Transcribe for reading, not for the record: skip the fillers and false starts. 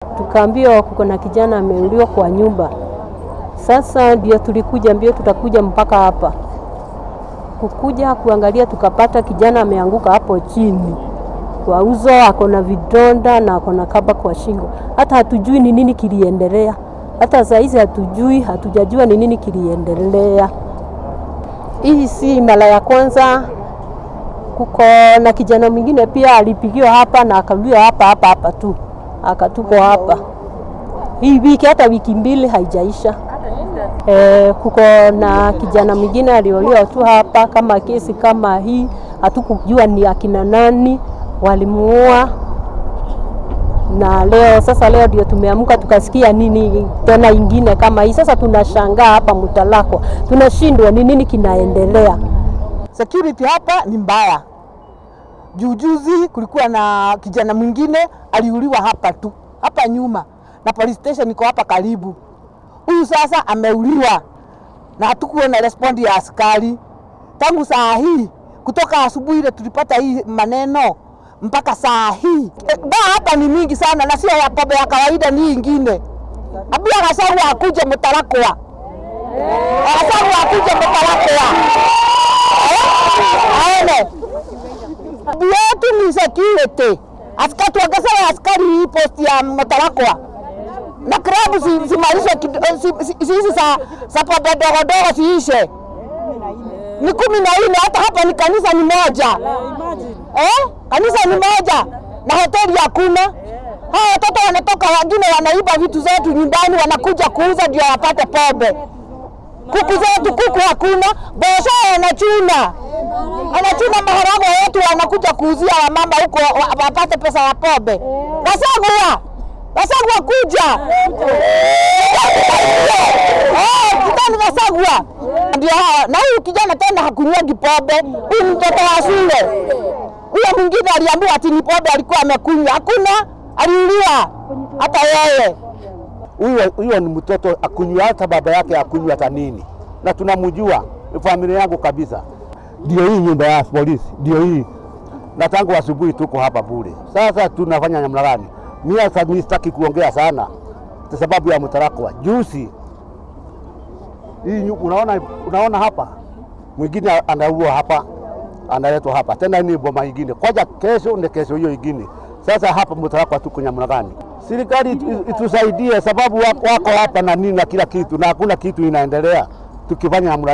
Tukaambiwa kuko na kijana ameuliwa kwa nyumba. Sasa ndio tulikuja mbio, tutakuja mpaka hapa kukuja kuangalia, tukapata kijana ameanguka hapo chini kwa uso, ako na vidonda na ako na kamba kwa shingo. Hata hatujui ni nini kiliendelea, hata saa hizi hatujui, hatujajua ni nini kiliendelea. Hii si mara ya kwanza. Kuko na kijana mwingine pia alipigiwa hapa na akauliwa hapa hapa hapa tu, akatupwa hapa. Hii wiki hata wiki mbili haijaisha. Kuko na kijana mwingine aliuliwa tu hapa kama kesi kama hii, hatukujua ni akina nani walimuua, na leo sasa, leo ndio tumeamka tukasikia nini tena ingine kama hii. Sasa tunashangaa hapa Mtalakwa, tunashindwa ni nini kinaendelea. Security hapa ni mbaya. Jujuzi kulikuwa na kijana mwingine aliuliwa hapa tu hapa nyuma, na police station iko hapa karibu. Huyu sasa ameuliwa na hatukuona respond ya askari tangu saa hii, kutoka asubuhi ile tulipata hii maneno mpaka saa hii. Baa hapa ni mingi sana, na sio ya pombe ya kawaida, ni ingine. Ambia Gachagua akuje Mutarakwa, Gachagua akuje Mutarakwa aone yetu ni security. Askari tuongezee askari hii post ya Mutarakwa na klabu zimalizwe hizi za pombe ndogo ndogo ziishe. Ni 14, hata hapa ni kanisa ni moja, eh? Kanisa ni moja na hoteli hakuna. Hawa watoto wanatoka, wengine wanaiba vitu zetu nyumbani, wanakuja kuuza ndio wapate pombe. Kuku zetu, kuku hakuna, bosho wanachuna, anachuna maharagwe yetu, wanakuja kuuzia wamama huko wapate pesa ya pombe. Gachagua, Gachagua kuja kijana Gachagua ndio hawa. Na huyu kijana tena hakunywangi pombe, huyu mtoto wa shule. Huyo mwingine aliambiwa ati ni pombe alikuwa amekunywa, hakuna, aliuliwa hata yeye. Huyo ni mtoto akunywa, hata baba yake akunywa hata nini, na tunamjua familia yangu kabisa. Ndio hii nyumba ya polisi, ndio hii, na tangu asubuhi tuko hapa bure. Sasa tunafanya namna gani? Mimi sasa mimi sitaki kuongea sana kwa sababu ya Mutarakwa. Juzi hii unaona hapa mwingine anaua hapa, analetwa hapa tena, ni boma ingine kwanza, kesho ni kesho hiyo ingine. Sasa hapa Mutarakwa tuko namna gani? Serikali itusaidie, sababu wako hapa na nini na kila kitu, na hakuna kitu inaendelea tukifanya namna